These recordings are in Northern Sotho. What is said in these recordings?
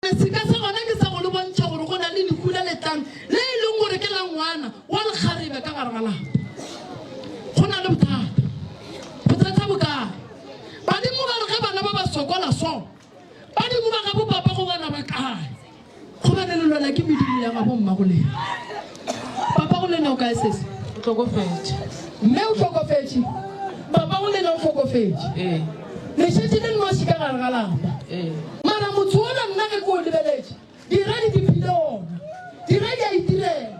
Seka sa gona ke sa go le bontšha gore go na le lehu le le tlang le e leng gore ke la ngwana wa lekgarebe ka gare ga lapa. Go na le bothata. Bothata bo kae? Badimo ba re ge bana ba ba sokola so, badimo ba gabo papa go bona ba kae? Gobane le lwela ke medimo ya gabo mmago lena. Papa go lena o kae sesi? O hlokofetše. Mme o hlokofetše. Papa go lena o hlokofetše. Ee. Le šetše le nnoši ka gare ga lapa. Ee. Mara motho wola nna ge ke o lebeletše, dira di di phile ona. Dira di a itirela.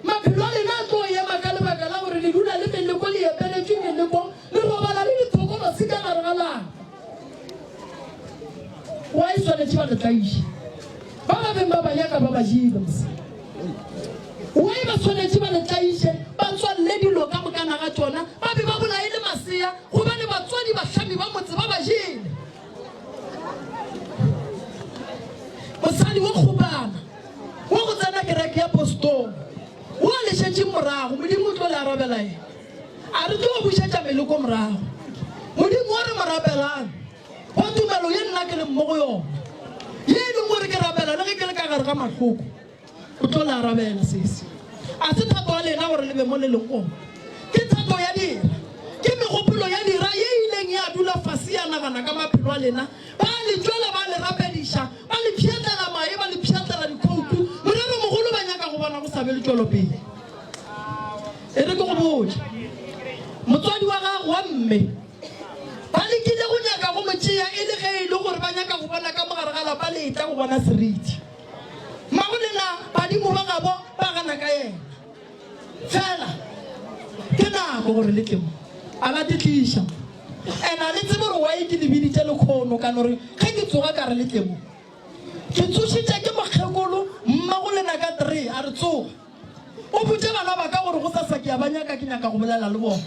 Maphelo a lena a tlo ema ka lebaka la gore le dula le meleko, le epeletšwe meleko, le robala le dithokolosi ka gare ga lapa. Wa e swanetše ba le tlaiše. Ba ba beng ba ba nyaka ba ba jele mos. Wa e ba swanetše ba le tlaiše, ba tswalle dilo ka mokana ga tšona, ba be ba bolaye le masea, gobane batswadi bahlami ba motse ba ba jele. Mosadi wo kgopana wo go tsena kereke ya postolo, wo a le šetšeng morago, Modimo o tlo le arabela eng? A re tlo bušetša meloko morago. Modimo wo re mo rapelang, wa tumelo ye nna ke leng mo go yona, ye e leng gore ke rapela le ge ke le ka gare ga mahloko, o tlo le arabela. Sese a se thato ya lena gore le be mo le leng gona. Ke thato ya dira. Ke megopolo ya dira ye e ileng ya dula fase ya nagana ka maphelo a lena. Ba le tšwela ba le rapediša, ba le pšhatlela mae, ba le pšhatlela dikhoutu. Moreromogolo ba nyaka go bona go sa be le tšwelopele. E re ke go botše, motswadi wa gago wa mme ba lekile go nyaka go mo tšea e le ge e le gore ba nyaka go bona ka mo gare ga lapa le etla go bona seriti. Mmago lena badimo ba gabo ba gana ka yena. Fela ke nako gore le tle mo. A la te tliša. And a le tsebe gore why ke le biditše lekhono ka no re ge ke tsoga ka re le tle mo. Ke tsošitše ke mokgekolo mmago lena ka tree a re tsoga. O botše bana ba ka gore gosasa ke a ba nyaka, ke nyaka go bolela le bona.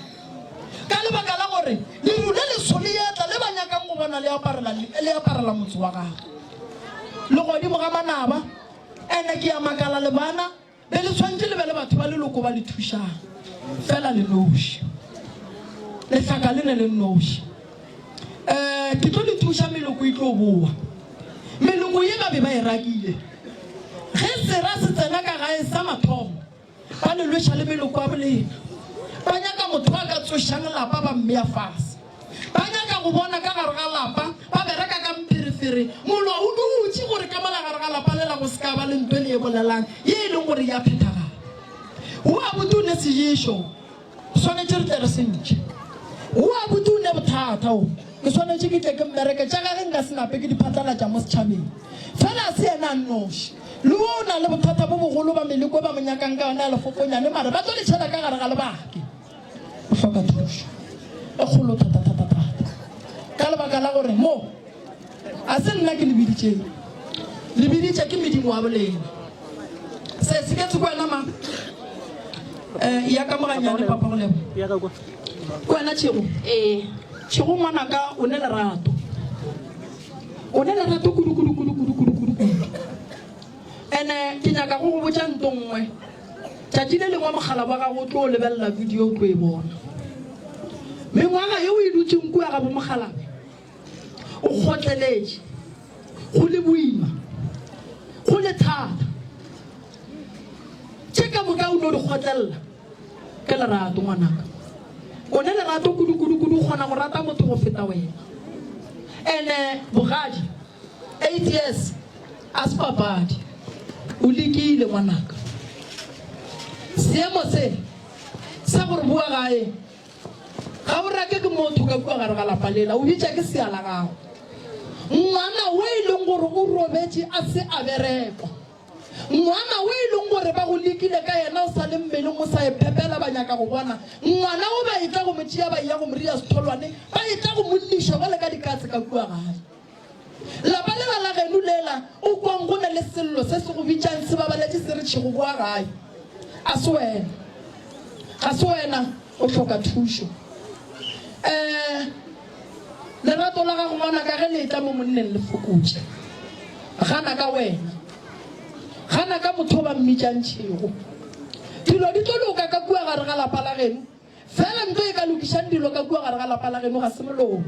Ka lebaka la gore leru le leso le etla le ba nyakang go bona le aparela, le aparela motse wa gagwe. Le godimo ga manaba. Ene ke a makala le bana be le tshwanetše le be le batho ba leloko ba le thušang. Fela le noši. Lehlaka le ne le nnoši. Eh, ke tlo le thuša meloko e tlo boa. Meloko ye ba be ba e rakile. Ge sera se tsena ka gae sa mathomo, ba le lweša le meloko ya bolena. Ba nyaka motho a ka tsošang lapa ba mmea fase. Ba nyaka go bona ka gare ga lapa ba bereka ka mpherefere. Molwa o dutše gore ka mola gare ga lapa lela go se ka ba le nto le e bolelang ye e leng gore ya phethagala. O abuti o ne seješo. Swanetše re tle re se ntšhe. O abuti o ne bothata o. Ke swanetše ke tle ke mmereke. Tša gage nka se nape ke di phatlalatša mo setšhabeng. Fela a se yena a nnoši. Le wo o na le bothata bo bogolo ba meleko e ba mo nyakang ka yona ya lefofonyane mare ba tlo le tšhela ka gare ga lebake. O hloka thušo e kgolo thata thata thata. Ka lebaka la gore mo A se nna ke le biditšeng, le biditše ke medimo wa bolena. Se se ke tsoko wena mang? Eh, ya ka moganyane papa go lebo. Ke wena Tšhego? Ee. Tšhego ngwanaka o ne lerato. O ne lerato kudu kudu kudu kudu kudu kudu kudu. Ene ke nyaka go go botša nto nngwe. Tšatši le lengwe mogala wa gago o tlo lebelela video o tlo e bona. Mengwaga ye o e dutšeng kua ga bo mogalabe O kgotleletše, go le boima, go le thata. Tše ka moka o no di kgotlelela ke lerato, ngwanaka. O ne lerato kudu kudu kudu, o kgona go rata motho go feta wena. Ene bogadi, 8 years a se papadi. O lekile ngwanaka. Seemo se sa gore boa gae Ga o rake ke motho ka kua gare ga lapa lela, o bitša ke sea la gago. Ngwana wo e leng gore o robetše a se a berekwa. Ngwana wo e leng gore ba go lekile ka yena o sa le mmeleng o sa iphepela ba nyaka go bona. Ngwana wo ba etla go mo tšea ba eya go mo ria setholwane, ba etla go mo lliša bjale ka dikatse ka kua gae. Lapa lela la geno lela o kwang go na le sello se se go bitšang se babaletše se re tšhego boa gae. A se wena. Ga se wena o hloka thušo. Um lerato la gago ngwana ka ge le etla mo monneng le fokotše. Gana ka wena. Gana ka motho o ba mmitšang tšhego. Dilo di tlo loka ka kua gare ga lapa la geno. Fela nto e ka lokišang dilo ka kua gare ga lapa la geno ga se molomo.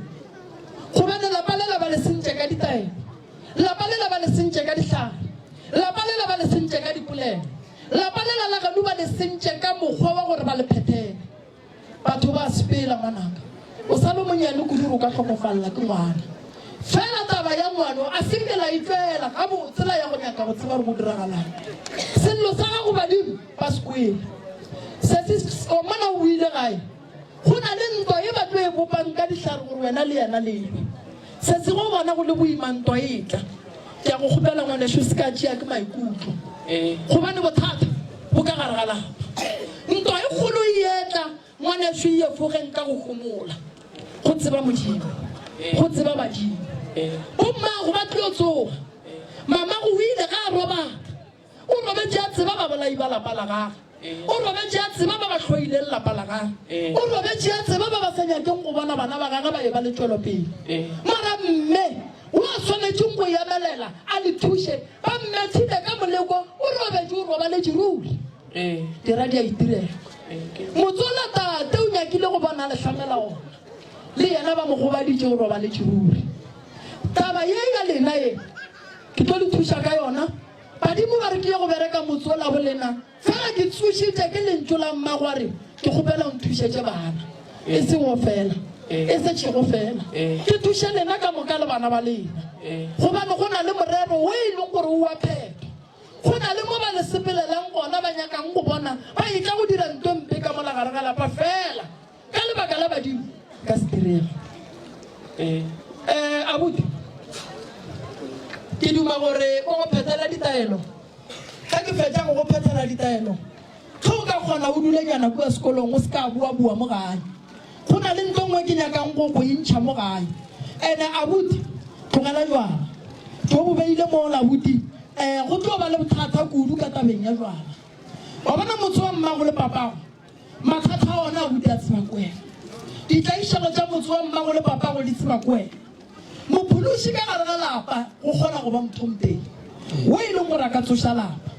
Gobane lapa lela ba le sentše ka ditaelo. Lapa lela ba le sentše ka dihlare. Lapa lela ba le sentše ka dipolelo. Lapa lela la geno ba le sentše ka mokgwa wa gore ba le phethele. Batho ba sepela, ngwanaka. O sa le monyane kudu gore o ka hlokofalela ke ngwana. Fela taba ya ngwano a se nke la e tšwela gabotse la ya go nyaka go tseba gore go diragalang. Sello sa gago badimo ba se kwele. Sesi mona o boile gae. Go na le ntwa ye ba tlo e bopang ka dihlare gore wena le yena le lwe. Sesi ge o bona go le boima ntwa e tla. Ke a go kgopela ngwanešu se ka tšea ke maikutlo. Gobane bothata bo ka gare ga lapa. Ntwa e kgolo e etla ngwanešu e efogeng ka go homola. Go tseba Modimo. Go tseba badimo. Bommago ba tlo tsoga. Mamago o ile ge a robala. O robetše a tseba babolai ba lapa la gagwe. O robetše a tseba ba ba hloileng lapa la gagwe. O robetše a tseba ba ba sa nyakeng go bona bana ba gagwe ba eba le tšwelopele. Mara mme o a swanetšeng go emelela a le thuše, ba mmethile ka moleko, o robetše o robaletše ruri. Dira di a itirela. Motsola tate o nyakile go bona a le hlamela ona. Le yena ba mo gobaditše o robaletše ruri. Taba ye ya lena ye ke tlo le thuša ka yona. Badimo ba re ke ye go bereka motse wola go lena, fela ke tsošitše ke lentšu la mmago a re, Ke kgopela o nthušetše bana, e se wo fela, e se tšhego fela, ke thuše lena ka moka le bana ba lena, gobane go na le morero wo e leng gore o wa phethwa. Go na le mo ba le sepelelang gona ba nyakang go bona ba etla go dira nto mpe ka mola gare ga lapa, fela Ka lebaka la badimo ka se direge. Eh, abuti, ke duma gore o go phethela ditaelo. Ge ke fetša go go phethela ditaelo, ge o ka kgona o dulenyana kua sekolong o se ka boa-boa mo gae. Go na le ntlo nngwe ke nyakang go go e ntšha mo gae. Ene abuti, tlogela jwala. Jo bo beile mola abuti. Eh, go tlo ba le bothata kudu ka tabeng ya jwala. Wa bona motse wa mmago le papago? Mathata a ona abuti a tseba ke wena. Ditlaišego tša motse wa mmago le papago di tseba ke wena. Mophološi ka gare ga lapa go kgona go ba mothompedi wo e leng gore a ka tsoša lapa.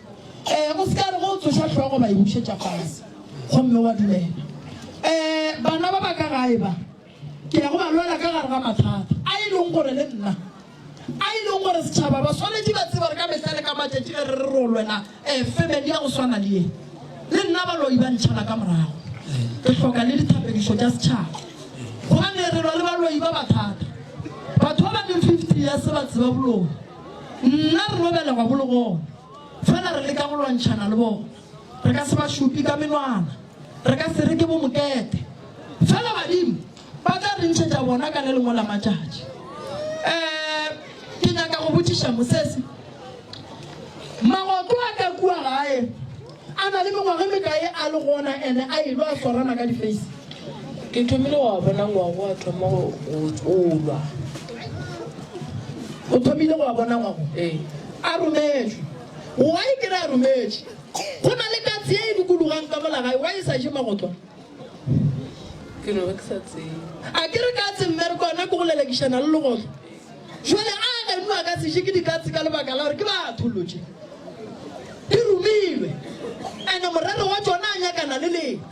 Ee, o se ka re ge o tsoša hlogo ba e bušetša fase gomme wa dumela. Ee, bana ba ba ka gae ba ke ya go ba lwela ka gare ga mathata a e leng gore le nna a e leng gore setšhaba ba swanetše ba tseba gore ka mehla le ka matšatši ge re re ro lwela um family ya go swana le ye, le nna baloi ba ntšhala ka morago. Ke hloka le dithapedišo tša setšhaba gobane re lwa le baloi ba ba thata. Batho ba ba neng 50 years ba tseba boloi, nna re no belegwa bo le gona, fela re leka go lwantšhana le bona. Re ka se ba šupe ka menwana, re ka se re ke bomokete, fela badimo Ba tla re ntšhetša bona ka le lengwe la matšatši. Um, ke nyaka go botšiša mosese. Magotlo a ka kua gae a na le mengwaga e mekae a le gona ene a elo a swarana ka difeisi? Ke thomile go a bona ngwago a thoma go go lwa. O thomile go a bona ngwago? Ee. A rometšwe. Why ke re a rometše? Go na le katse ye e dikologang ka mola gae, why e sa je magotlo? Ke no be ke sa tsebe. A ke re katse mmereko ona ke go lelekišana le legotlo. Jwale a geno a ka se je ke dikatse ka lebaka la gore ke batho lotše di romilwe ene morero wa tšona a nyakana le lena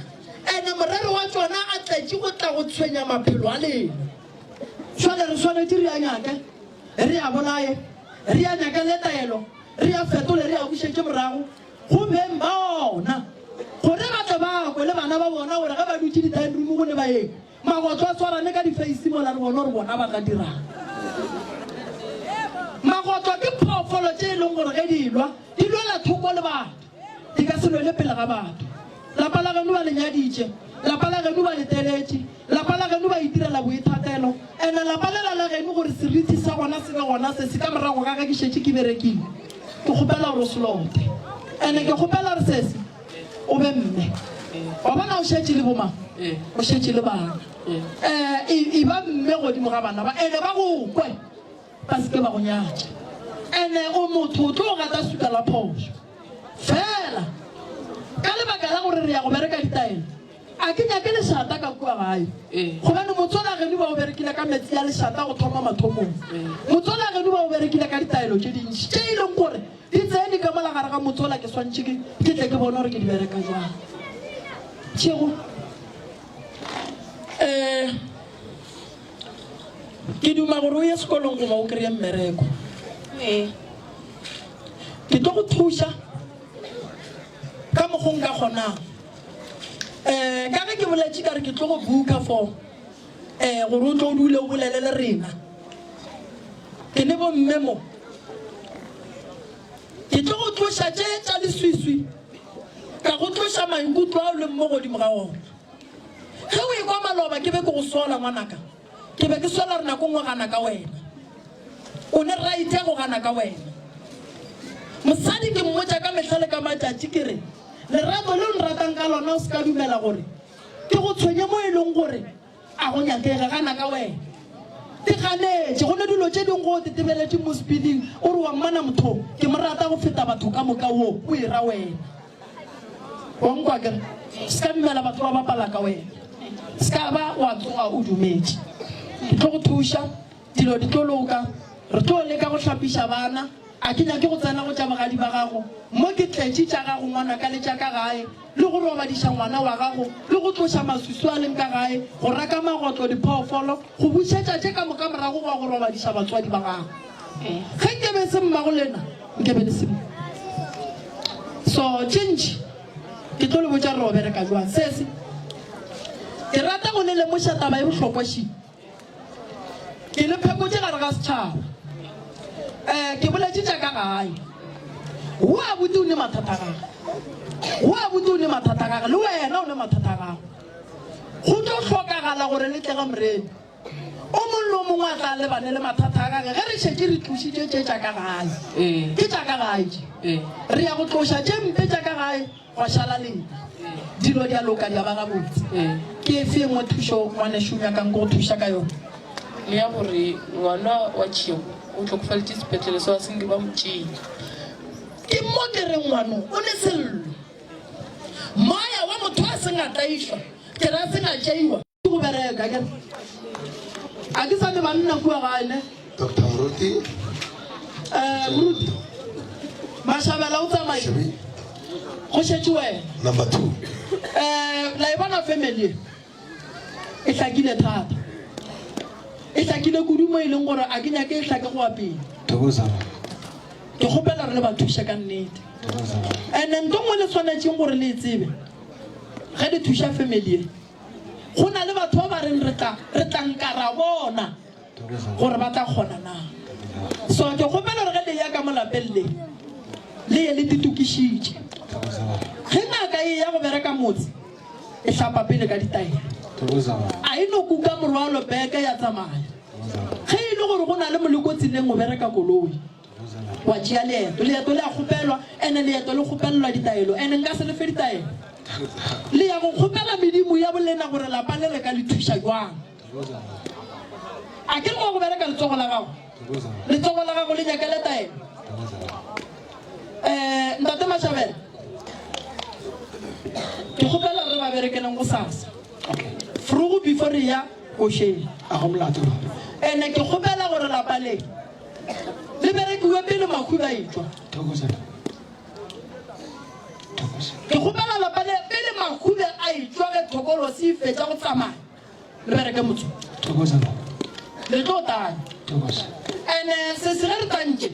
ene morero wa tšona a tletše go tla go tshwenya maphelo a lena. Jwale re swanetše re a nyake, re a bolaye, re a nyakele taelo, re a fetole, re a bušetše morago. Go beng ba ona, gore ba tle ba kwe le bana ba bona gore ge ba dutše di-dining room go ne baeng, magotlo a swarane ka difeisi mola re bona gore bona ba tla dirang. Magotlo ke phoofolo tše e leng gore ge di lwa, di lwela thoko le batho, di ka se lwele pele ga batho. Lapa la geno ba le nyaditše, lapa la geno ba le teletše, lapa la geno ba itirela boithatelo, ene lapa lela la geno gore seriti sa gona se be gona se se ka morago ga ge ke šetše ke berekile, ke kgopela gore o se lote. Ene ke kgopela gore sesi o be mme. Wa bona o šetše le bomang? O šetše le bana. E, e ba mme godimo ga bana ba, ene ba go kwe. Ba se ke ba go nyatša. Ene o motho o tlo gata suka la phošo. Fela ka lebaka la gore re ya go bereka ditaelo, a ke nyake lešata ka kua gae. Gobane motswala geno ba o berekile ka metsi a lešata go thoma mathomong. Motswala geno ba o berekile ka ditaelo tše dintši tše e leng gore di tsene ka mola gare ga motswala ke swantše ke ke tle ke bone gore ke di bereka jwang. Tšhego. Eh. Ke duma gore o ye sekolong goba o kry-e mmereko. Ee. Ke tlo go thuša ka mokgo nka kgonang. Um ka ge ke boletše ka re ke tlo go booka for um gore o tlo o dule o bolele le rena. Ke ne bomme mo. Ke tlo go tloša tše tša leswiswi, ka go tloša maikutlo ao leng mo godimo ga ona. Ge o ekwa maloba ke be ke go sola ngwanaka, ke be ke sola gore nako nngwe gana ka wena. O ne right ya go gana ka wena. Mosadi ke mmotša ka mehla le ka matšatši ke re, lerato le o nratang ka lona o se ka dumela gore ke go tshwenye mo e leng gore A go nyakege, gana ka wena. Ke ganetše, go ne dilo tše dingwe go o tetebeletše mo sepiling, o re wa mmana motho, ke mo rata go feta batho ka moka, wo o e ra wena. Wa nkwa akere? Se ka dumela batho ba bapala ka wena. Se ka ba wa tsoga o dumetše. Ke tlo go thuša, dilo di tlo loka. Re tlo leka go hlapiša bana. A ke nyake go tsena go tša bogadi ba gago. Mo ke tletše tša gago ngwanaka le tša ka gae. le go robadiša ngwana wa gago, le go tloša maswiswi a leng ka gae, go raka magotlo, diphoofolo, go bušetša tše ka moka morago goba go robadiša batswadi ba gago. Ge nke be e se mmago lena, nke be le se mo. So, tše ntši ke tlo le botša re o bereka jwang. Sese, ke rata go le lemoša taba e bohlokwa ši. Ke le phekotše gare ga setšhaba. Um ke boletše tša ka gae. Go abuti o ne mathata a gage. Go abuti o ne mathata a gage. Le wena o ne mathata a gago. Go tlo hlokagala gore le tle ga Morena. O mong le o mongwe a tla lebane le mathata a gage ge re šetše re tlošitše tše tša ka gae. Ke tša ka gae tše. Re ya go tloša tše mpe tša ka gae. Gwa šala lena. Dilo di a loka, di a ba gabotse. Ke efe e nngwe thušo ngwanešu o nyakang ke go thuša ka yona? Le ya gore ngwana wa Tšhego o hlokofaditše sepetlele so a se nke ba mo tšea. Ke mo ke reng ngwano o ne sello. Moya wa motho a seng a tlaišwa, ke ra a seng a tšeiwa. Ke go bereka akere. A ke sa ne banna kua gae ne. Doctor Moruti. Eh, Moruti. Mashabela o tsamaile. Go šetše wena. Number 2. Eh, la e bona family e. E hlakile thata. E hlakile kudu mo e leng gore a ke nyake e hlake go ya pele. Thokoza. Ke kgopela re le ba thuše ka nnete. Thokoza. And nto nngwe le tshwanetšeng gore le e tsebe ge le thuša family e. Go na le batho ba ba reng re tla, re tla nka ra bona gore ba tla kgona na. So ke kgopela gore ge le eya ka mo lapeng le, le ye le titokišitše. Ge ngaka e eya go bereka motse, e hlapa pele ka ditaelo. A e no kuka morwalo beke ya tsamaya. Ge e le gore go na le moleko tseleng o bereka koloi. Wa tšea leeto. Leeto le a kgopelwa, ene leeto le kgopelelwa ditaelo, ene nka se le fe ditaelo. Le ya go kgopela medimo ya bolena gore lapa le re ka le thuša jwang. A ke re wa go bereka letsogo la gago? Letsogo la gago le nyakele taelo. Eh, Ntate Mashabela, ke kgopela re ba berekeleng go sasa. Vroeg before re ya košeng. Ene ke kgopela gore lapa le Le berekiwe pele makhube a etšwa. Ke kgopela lapa le pele makhube a etšwa ge thokolosi e fetša go tsamaya le bereke motho. Le tlo tanya. Ene sese ge re tantše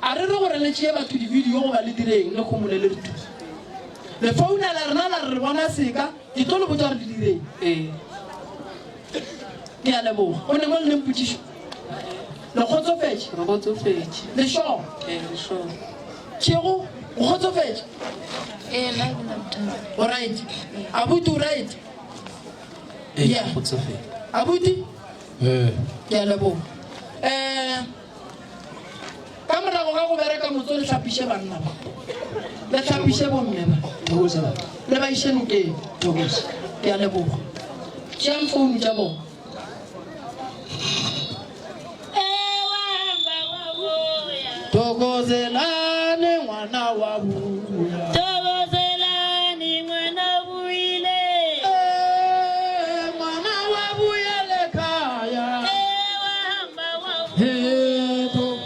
a re re gore le tšee batho di-video goba le direng le khomole le re thuse. Le founela rena la re re bona seka ke tlo le botša gore le direng. Ee. Ke a leboga. Go ne mo le neng potšišo? Le kgotsofetše? Re kgotsofetše. Le sure? Ee, re sure. Tšego, o kgotsofetše? Ee, nna ke na bothata. O right? Abuti o right? Ee, Yeah. ke kgotsofetse. Abuti? Ee. Ke a leboga. Eh, ka morago ga go bereka motse le hlapiše banna ba. Le hlapiše bomme ba. Thokoza baba. Le ba iše nokeng. Thokoza. Ke a leboga. Tšeang founu tša bona. Thokozelane ngwana wa buya. Thokozelani ngwana buile. Eh, ngwana wa buya le khaya. Eh, wa hamba wa Hey, tho-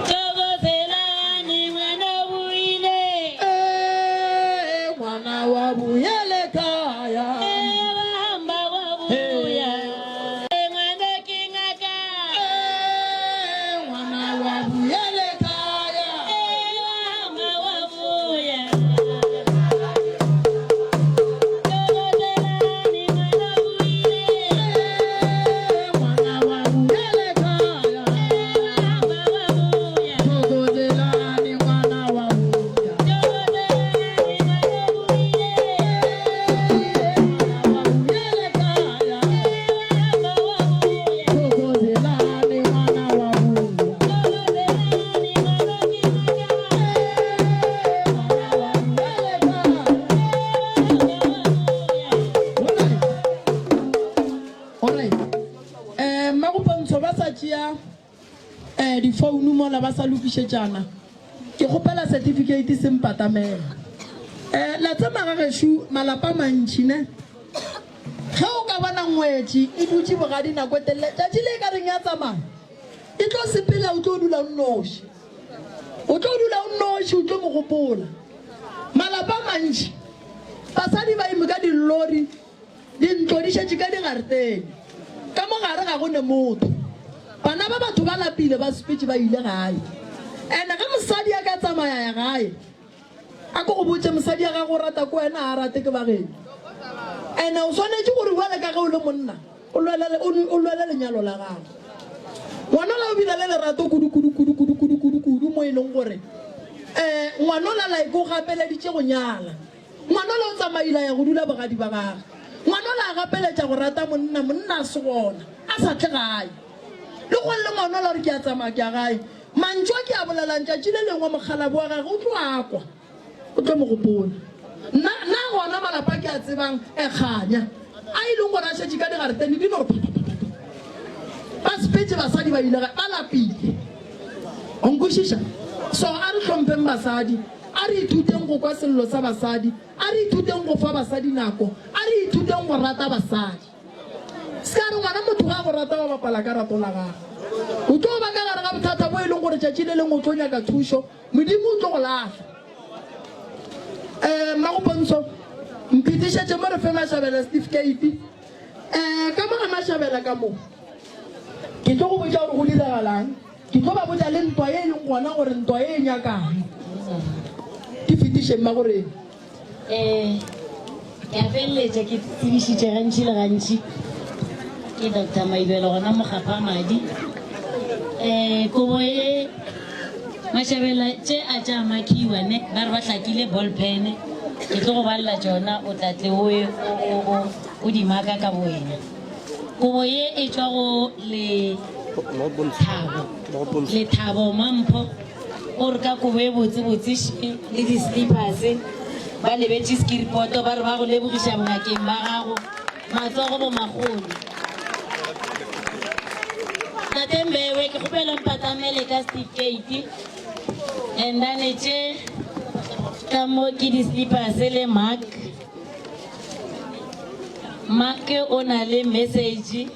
Thokozelani ngwana buile. Eh, ngwana wa buya le khaya. Eh, wa hamba wa buya. Eh, ngwana ke ngaka. Eh, Mmagopontsho ba sa tšea um difounu mola ba sa lokišetšana, ke kgopela certificate se mpatamela. Um la tseba ga gešo malapa a mantši ne, ge o ka bona ngwetši e dutše bogadi nako e telele, tšatši le e ka reng ya tsamaya e tlo sepela o tlo dula o nnoši. O tlo dula o nnoši o tlo mo gopola. Malapa a mantši basadi ba eme ka dillori Dintlo di šetše ka digaretene, ka mo gare ga go ne motho. Bana ba batho ba lapile ba sepetše ba ile gae. Ene ge mosadi a ka tsamaya ya gae, a ko go botše mosadi ya gago o rata ke wena a rate ke ba geno. Ene o swanetše gore bjale ka ge o le monna o lwele o lwele lenyalo la gago. Ngwanola o bile le lerato kudu kudu kudu kudu kudu kudu kudu mo e leng gore um ngwanola like o gapeleditše go nyala. Ngwanola o tsamaile a ya go dula bogadi ba gagwe. Ngwanola a gapeletša go rata monna, monna a se gona, a sa tle gae. Le gong le ngwanola o re ke a tsamaya ke ya gae. Mantšu a ke a bolelang tšatši le lengwe mokgalabje wa gagwe o tlo a kwa, o tlo mo gopola. Nna, na gona malapa a ke a tsebang e kganya, a e leng gore a šetše ka digaretene di no re pha-pha-pha-pha. Ba sepetše basadi ba ile gae, ba lapile. O nkwešiša? So a re hlompheng basadi. A re ithuteng go kwa sello sa basadi. A re ithuteng go fa basadi nako. A re ithuteng go rata basadi. Se ka re ngwana motho ga a go rata wa bapala ka rato la gagwe. O tlo ba ka gare ga bothata bo e leng gore tšatši le lengwe o tlo nyaka thušo, Modimo o tlo go lahla. Um Mmago Pontsho, mphetišetše mo re fe Mashabela setifikeiti. Um ka mo ga Mashabela ka mo, ke tlo go botša gore go diragalang. Ke tlo ba botša le ntwa ye e leng gona gore ntwa ye e nyakang. Ke fetiše mmagoreng. Ee, ke a feleletša ke tsebišitše gantši le gantši. Ke Doctor Maibelo gona Mokgapha Madi. Um kobo ye Mashabela tše a tša makhiwa ne ba re ba hlakile ball pen. Ke tlo go balela tšona o tla tle o o o di maka ka bowena. Kobo ye e tšwa go le Lethabo. Lethabo Mampho o re ka kobo e botsebotse še le di-slippers ba lebetše skiripoto ba re ba go lebogiša bongakeng ba gago matsogo bo magolo. Tate Mbewe ke kgopela mpatamele ka certificate and then tše ka mo ke di-slippers le mark. Mark o na le message.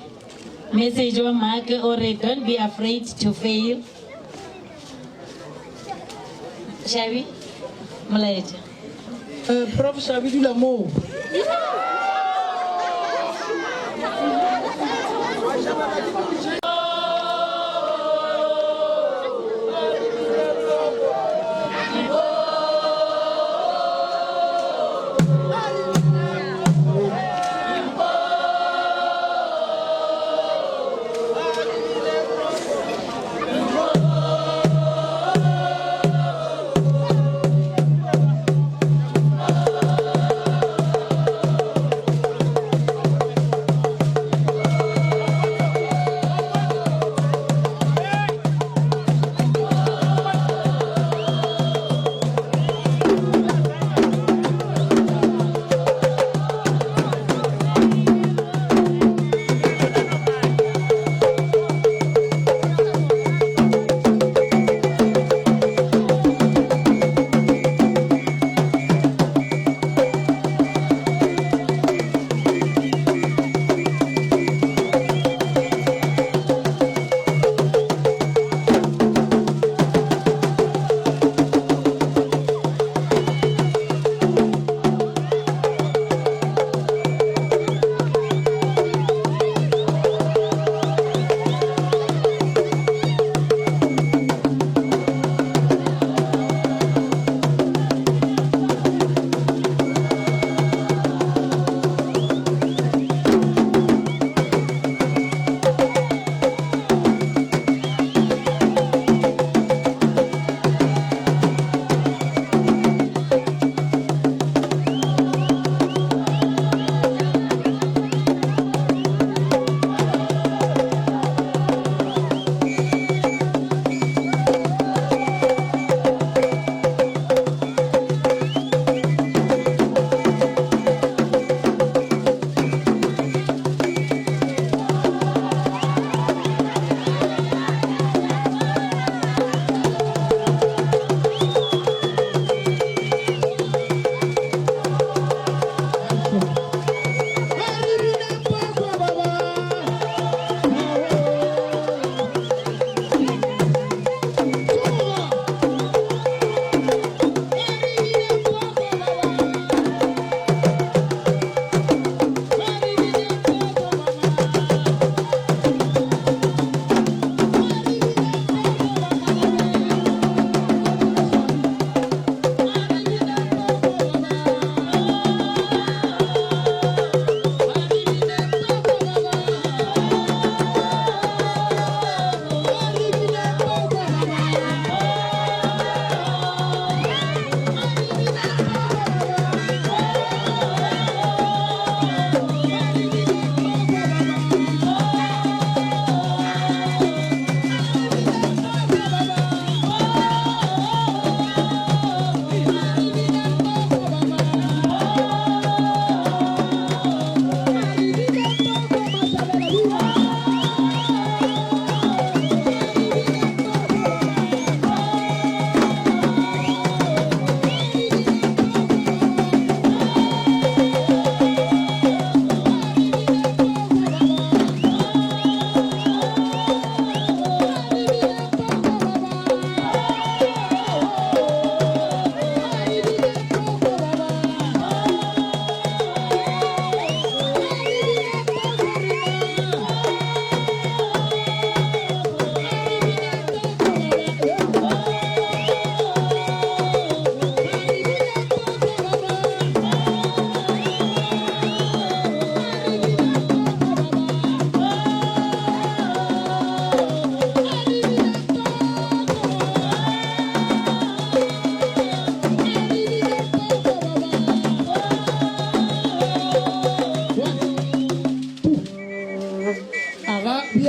Message wa Mark o re don't be afraid to fail. Shabi, molaetša. Eh, Prof Shabi dula moo.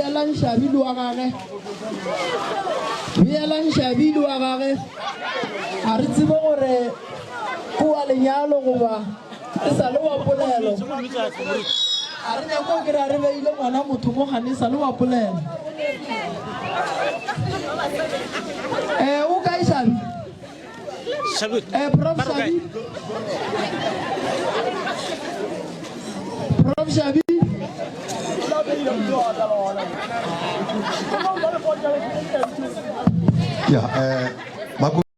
Beelang Shabi le wa gage. Beelang Shabi le wa gage. A re tsebe gore ke wa lenyalo goba e sa le wa polelo. A re nyako o kry-a re beile ngwana motho mo gane e sa le wa polelo. Eh, o kae Shabi? Eh, Prof Shabi. Prof Shabi. Ya, eh.